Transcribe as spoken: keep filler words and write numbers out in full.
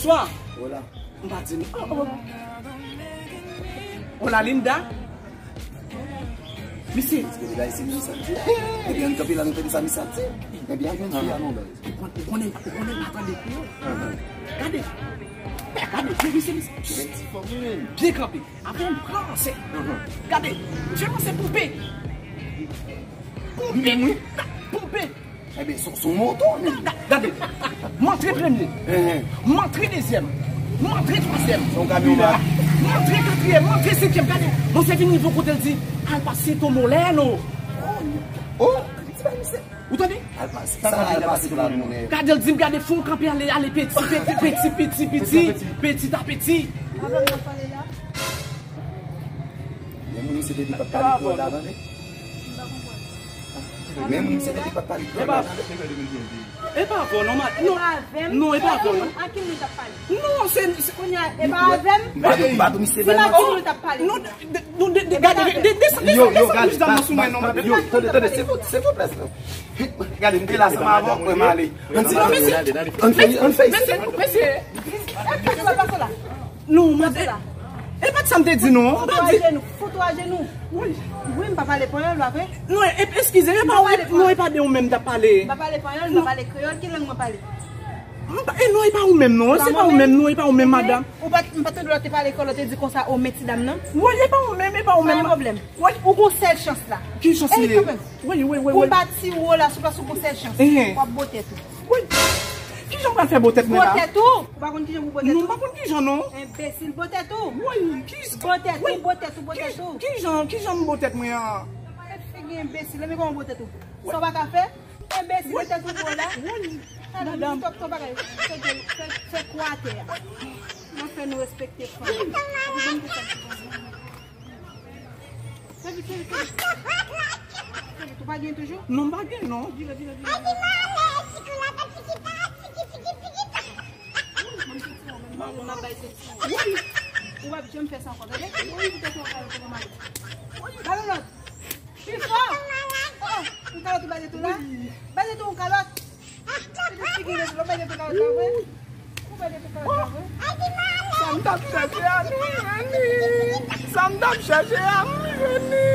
Bonswa. Hola. M pa di nou. Oh, oh. Hola, Linda. Misye. Paske li bay se misye sa. Epi ann kanpe la, nou tande sa misye ap di. Epi a jwenn fi a non, baz. Ou konnen, ou konnen pa tande kreyòl. Gade. Gade, byen, misye, misye. Byen kanpe. Apre m pran se. Gade, je pense poupe. Poupe. Poupe. Ebyen, se, se yon moto, men. Ga-, gade, m antre premye. M antre dezyèm. M antre twazyèm. Se yon kamyon, man. M antre katriyèm, m antre senkyèm. Gade, misye vin rive yon kote, l di, "Al pasito Moleno." Oh, ti bagay, misye. Ou tande? Al pasito Moleno. Gade, l di m, gade, fò w kanpe, ale, ale, peti, peti, peti, peti, peti, peti a peti. Men moun misye te di pa t pale kreyòl la, tande. Men moun misye te di pa t pale kreyòl la, tande. E pa vre non, ma, non. Non, e pa vre non. A ki moun t ap pale? Non, se, se kounye a, e pa avè m. Bato, bato misye bay manti. Si m a ki moun t ap pale? Non, de, de, de, de, de, desann, desann, desann plis dam nan sou mwen non, madanm. Yo, tande, tande, silvouplè, silvouplè. Gade, m te la ansanm avè w, mwen m ale. Ann fè, ann fè, ann fè isi. Mesye, mesye. Pase la, pase la. Non, mwen te. E pa t sa m te di non. Foto a jenou, foto a jenou. Wi. Wi, m pa pale panyòl, pa vre? Non, e, eskize, e pa ou, non, e pa de ou menm m t ap pale. M pa pale panyòl, m pa pale kreyòl, ki lang mwen pale? M pa, e non, e pa ou menm non, se pa ou menm non, e pa ou menm, madanm. Ou pa, m pa tande lè w te pale kreyòl, w te di konsa, o, men ti dam nan. Wi, e pa ou menm, e pa ou menm. Pa gen pwoblèm. Wi. Ou gon sèl chans la. Ki chans li ye? Wi, wi, wi, wi. Pou bati wo la, sou plas ou gon sèl chans. W ap bo tèt ou. Wi. Kijan m pral fè bo tèt mwen la? Bo tèt ou? Ou pa konn kijan pou bo tèt ou? Non, m pa konn kijan non. Enbesil, bo tèt ou. Wi, ki... Bo tèt ou, bo tèt ou, bo tèt ou. Kijan, kijan m bo tèt mwen an? Tèt figi enbesil, men kòman bo tèt ou? Sa w pa ka fè? Enbesil, bo tèt ou bo la. Wi. Madanm. Stop, stop bagay. Fè, fè, fè kou atè a. Nou fè nou respekte fanm. Fè vit, fè vit, fè vit. Fè vit, ou pa gen toujou? Non, m pa gen non. Vire, vire, vire, vire. Ou p ap janm fè sa ankò, tande? Ou te fè yon kalòt pou mari. Kalòt! Pi fò! Oh, oh, yon kalòt ou bay de tou la? Bay de tou yon kalòt! Pitit figi nèg, ou bay de tou kalòt la vre? Ou bay de tou kalòt la vre? Sa m t ap chèche a nou jwenn li. Sa m t ap chèche a nou jwenn li.